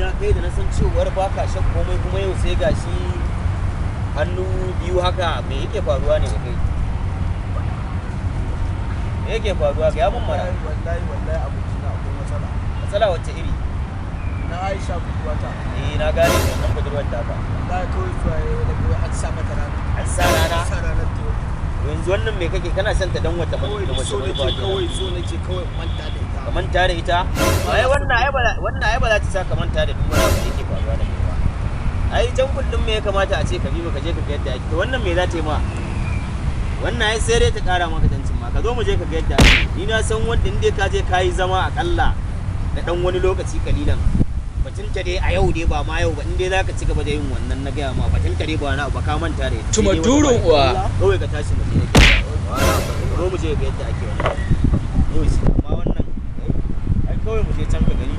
Abokina, kai da na san cewar ba ka shan komai, kuma yau sai gashi hannu biyu haka. Me yake faruwa ne da kai? Me yake faruwa? Ga mun mana. Wallahi, wallahi abokina, akwai matsala. Matsala wacce iri? Na Aisha budurwata. Eh, na gane wannan budurwar taka. Wallahi kawai zuwa ya da kawai an sa mata rana. An sa rana? An sa ranar ta yau. Yanzu wannan me kake kana son ta dan wata Kawai da ni wace so manufa nake kenan? Kawai so nake kawai in manta da ita. Ka manta da ita? Ai wannan ai ba wannan ai ba za ta sa ka manta da duk wani abu da yake faruwa da kai ba. Ai jungle din me ya kamata a ce ka bi, ka je ka ga yadda ake. To wannan me za ta yi ma? Wannan ai sai dai ta kara maka tancin ma. Ka zo mu je ka ga yadda ake. Ni na san wanda in dai ka je ka yi zama akalla da dan wani lokaci kalilan, batun ta dai a yau dai, ba ma yau ba, in dai zaka ci gaba da yin wannan, na gaya ma, batun ta dai ba wani abu ba, ka manta da ita. Tuma Sai dai wata durin ba. uwa. Kawai ka tashi mu je nake, zo mu je ga yadda ake wannan yau shi. Amma wannan ai kawai mu je can ka gani.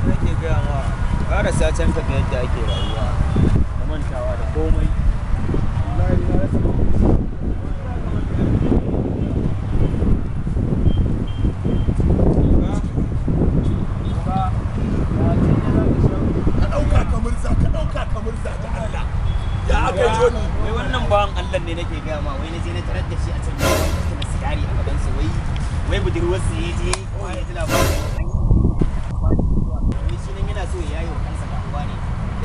Nake gaya ma, karasa can ka ga yadda ake rayuwa da mantawa da komai. Wallahi na rasa. Ka ɗauka ka murza, ka ɗauka ka murza da Allah. Ya aka yi, Joni? Wai wannan bawan Allah ne nake gaya ma, wai na je na tarar da shi a can ya wani da sigari a gaban sa, wai wai budurwar sa ya je kawai ya ji labarin wai shi nan yana so ya yayi wa kansa damuwa ne.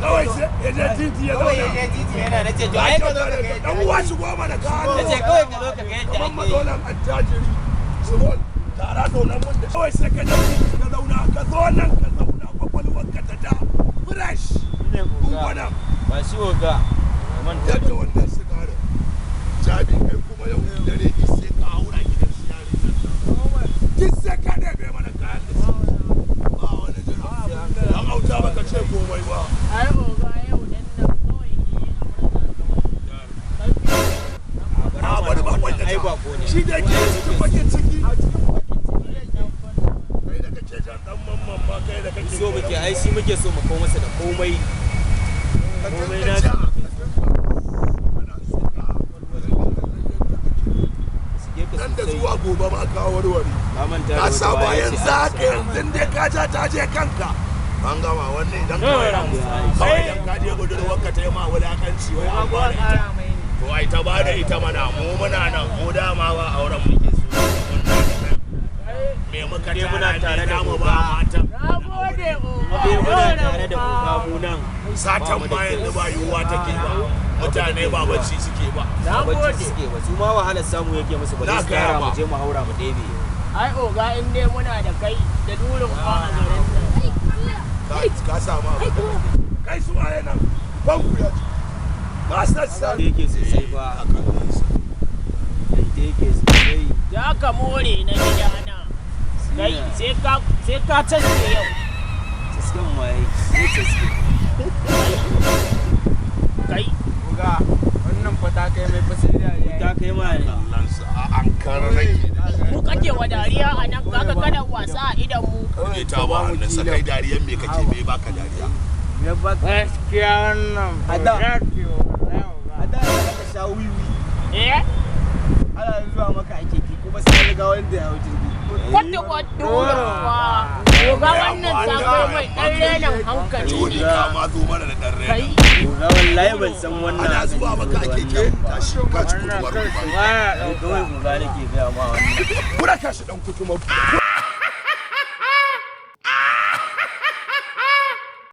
Kawai sai ya je titi ya Kawai ya zauna. je titi yana, nace to ai ka zo ka ga yadda Dan uwa, shigo mana ka. Nace kawai ka zo ka ga yadda Kamar ake yi. mazolan attajiri. Small tara zauna mun da kawai sai ka je titi ka zauna, ka zo nan ka zauna, kwakwalwar ka ta da fresh. Ne oga. Ungwana. Ba shi oga ka manta. Yadda wannan sigarin jabi, kai kuma yau dare ni sai ka haura gidan su yarinyar nan, duk sai ka ɗebe mana kayan da su, ba wani jira. Dan auta, baka ce komai ba. Ai oga, yau dan nan kawai ni a murna kawai. A bari ba kwanta. Ai bako ne. Shi da ke cikin bakin ciki, kai da kake jan dan mamman ma, kai da kake So muke, ai shi muke so mu kawo masa da komai. Ka komai dinga na ja, ka dinga kana suka, ka dinga kallon yadda ake shige ka nan da sosai. Zuwa gobe ma ka warware. Ka manta da Ka wata saba baya ce yanzu haka. Aisha. Yanzu dai ka ja ta je kanka, an gama wannan. Idan kawai kawai idan ka je budurwarka ta yi ma wulakanci, wai an ba da ita, to ai ta ba da ita mana. Mu muna nan, mu dama ba auren muke so. Me muka Dai muna tara tare ne da za mu oga. ba matan? Na gode oga. Dai muna tare da oga mu nan. Satan ma yanzu ba yiwuwa take ba, mutane ba bacci suke ba. Na Bacci gode. suke ba, su ma wahalar samu yake musu ba. Na su gaya tara ma. mu je mu haura mu ɗebe. Ai oga, in dai muna da kai da durin kwa a garin nan. Ka samu abu da kake kai su waye nan, banku ya ci ba sassa. Yake sosai ba yadda yake sosai. Za ka more na gidana. Kai sai ka caske yau. Casken ma yake sai caske. Kai. Oga, wannan fa ta kai mai fa sai dariya. Ta kai ma ne. Lansa a ankara nake. Mu kake wa dariya a nan, kaga kana wasa a idan mu. Rike ta ba hannunsa. Kai, dariyan me kake? Me baka dariya? Ya baka. Gaskiya wannan A da. ba ce wallahi oga. A da da aka sha wiwi. Eh? Ana zuwa maka a keke kuma sai an riga wanda ya hau jirgi. Kwata kwata kwa. Oga, wannan ta kai mai dan renin hankali. Joni, ka ma zo mana da dan Kai. rena. Oga, wallahi ban san wannan. Ana zuwa maka a keke, tashi ka ci Wannan kutumar kar uba. su baya Ai ɗauka. kawai oga nake gaya ma wannan. Kura ka shi dan kutumar.